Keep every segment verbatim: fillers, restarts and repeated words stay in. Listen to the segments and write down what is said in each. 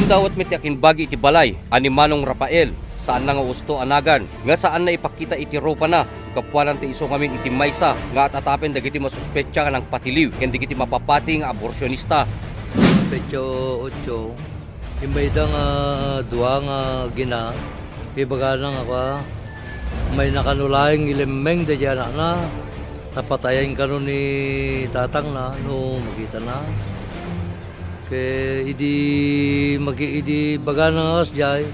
Dawat met ti akinbagi iti balay a ni Manong Rafael, saanna nga usto a nagan, nga saanna ipakita iti rupana, gapuanan ti isu ngamin iti maysa nga at-atapen dagiti masuspetsa nga nangpatiliw ken dagiti mapapati nga aborsionista. Petsa otso, imbayda nga dua nga gina, ibagana nga kua, mayna kano laeng ilemmeng daydi anakna, ta patayen kano ni tatangna no makitana. Ket idi maki-, idi bagana nga kasdiay,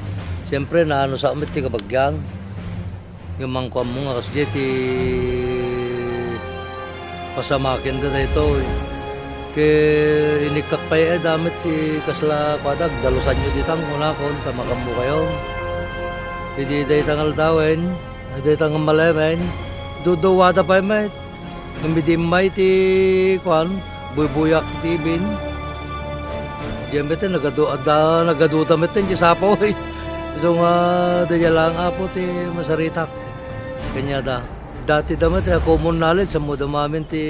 siempre, naanusak met ti kabagian. Ngem mangkuanmo nga kasdiay ti pasamaken daytoy. Ket inikkak pay, eh, dayta met ti kasla kuada, agdalusanyo ditan, kunakon, ta makammokayon. Idi dayta nga aldawen, dayta nga malemen, duduwada pay met. Ngem idi immay ti, kuan, buybuyak ti ibin. Diay met, nagadu-, adda, nagaduda met ti sapoy. Isu nga, daydiay laeng, Apo, ti masaritak. Kaniada. Dati da met, eh, common knowledge, ammoda mamin ti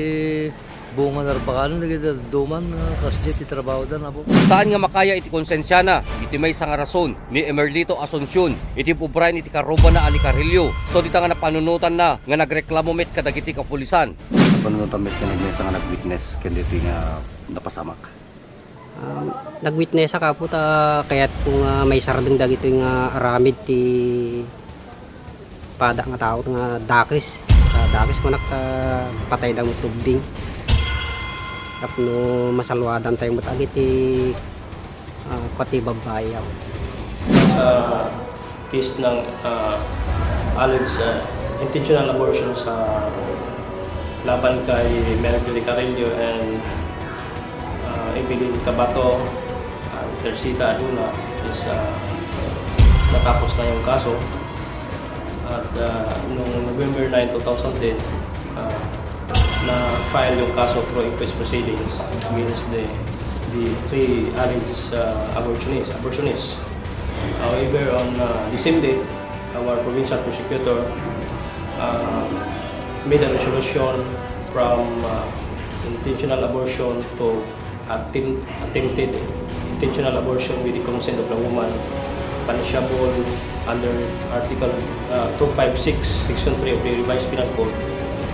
bunga nga arbakanen, dagiti dadduma, ah, kasdiay ti trabahoda, Apo. Saan nga makaya iti konsensiana, iti maysa nga rason, ni Emerlito Asuncion, iti pubrayen iti karrubana a ni Carrillo, so dita nga napanunotanna nga nagreklamo met kadagiti kapulisan. Napanunotan met nga nagmaysa nga nag-witness ken ditoy nga napasamak. Um, nag-witness a, Apo, ta kayatko nga maisardeng dagitoy nga aramid ti pada nga tao nga dakes. Ah, dakes kunak ta patayda met ubbing. Tapno masaluadantayo met agiti, ah, pati babbai, Apo. Sa case ng, ah, alleged, ah, intentional abortion sa laban kay Marjorie Carrillo and, ah, Evelyn Cabato, ah, Teresita Aduna is, ah, natapos na yung kaso. At, ah, noong November nine, two thousand ten, ah, na-file yung kaso through inquest proceedings against the, the three alleged, ah, abortionists, abortionists. However, on, ah, the same day, our provincial prosecutor, ah, made a resolution from, ah, intentional abortion to attem-, attempted intentional abortion with the consent of the woman, punishable under Article, uh, two five six, Section three of the Revised Penal Code,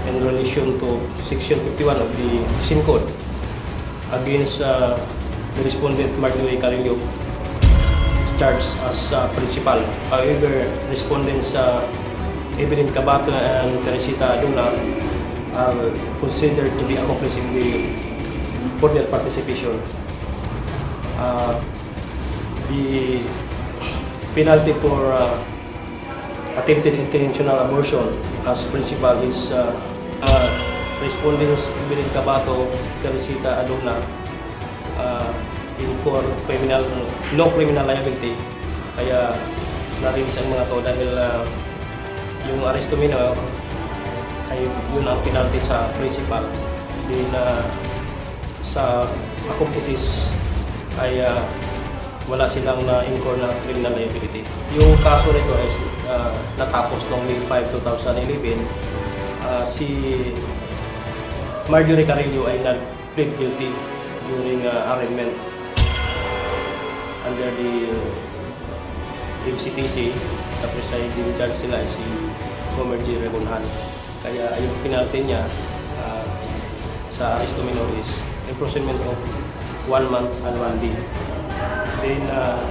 in relation to Section fifty-one of the same code against, uh, the respondent Marjorie Carrillo, charged as, uh, principal. However, respondents, uh, Evelyn Cabato and Teresita Aduna are considered to be accomplice in the for their participation. Uh, the penalty for, uh, attempted intentional abortion as principal is, uh, uh, respondents Evelyn Cabato, Teresita Aduna, uh, incur criminal, no criminal liability. Kaya na-release ang mga to dahil, uh, yung arresto minor ay yun ang penalty sa principal. Then, uh, sa accomplices ay, ah, wala silang na-incur na criminal liability. Yung kaso nito ay, ah, natapos noong May five, two thousand eleven. Ah, si Marjorie Carrillo ay nag-plead guilty during, ah, arraignment under the M C T C. Tapos ay in charge sila ay si Gomer J. Rebonhan. Kaya yung penalty niya, ah, sa arresto minor is imprisonment of one month and one day. Then, ah,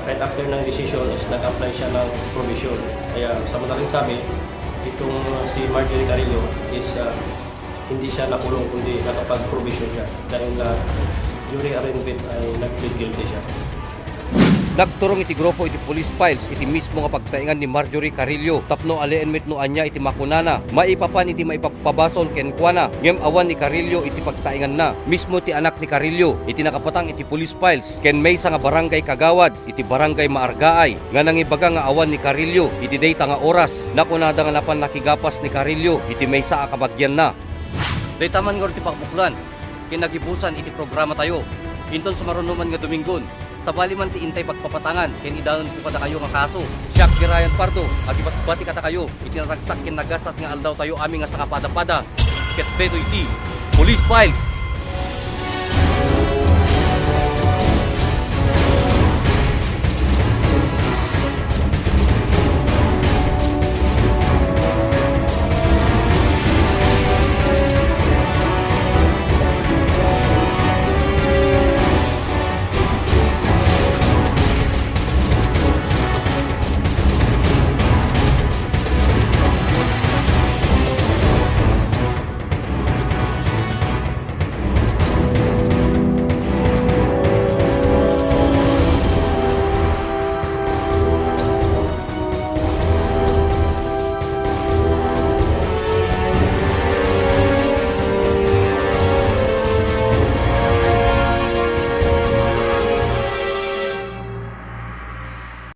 right after ng decision is nag-apply siya ng probation. Kaya sa madaling sabi, itong si Marjorie Carrillo is, ah, hindi siya nakulong kundi nakapag-probation siya dahil, ah, during arraignment ay nag-plead guilty siya. Nagturong iti grupo iti police files iti mismo nga pagtaengan ni Marjorie Carrillo tapno alien met no ania iti makunana maipapan iti maipapabasol kenkuana, ngem awan ni Carrillo iti pagtaenganna. Mismo ti anak ni Carrillo iti nakapatang iti police files ken maysa nga barangay kagawad iti Barangay Maargaay nga nangibaga nga awan ni Carrillo iti dayta nga oras. Nakunada nga napan nakigapas ni Carrillo iti maysa a kabagianna. Dayta man ngarud ti pakbuklan ken nagibusan iti programatayo. Inton sumaruno man nga Dominggon, sabali man ti intay pagpapatangan ken idanonko kadakayo nga kaso. Siak ni Ryan Pardo, agibati-bati kadakayo iti naragsak ken nagasat nga aldawtayo amin nga sangapadapada. Ket daytoy ti Police Files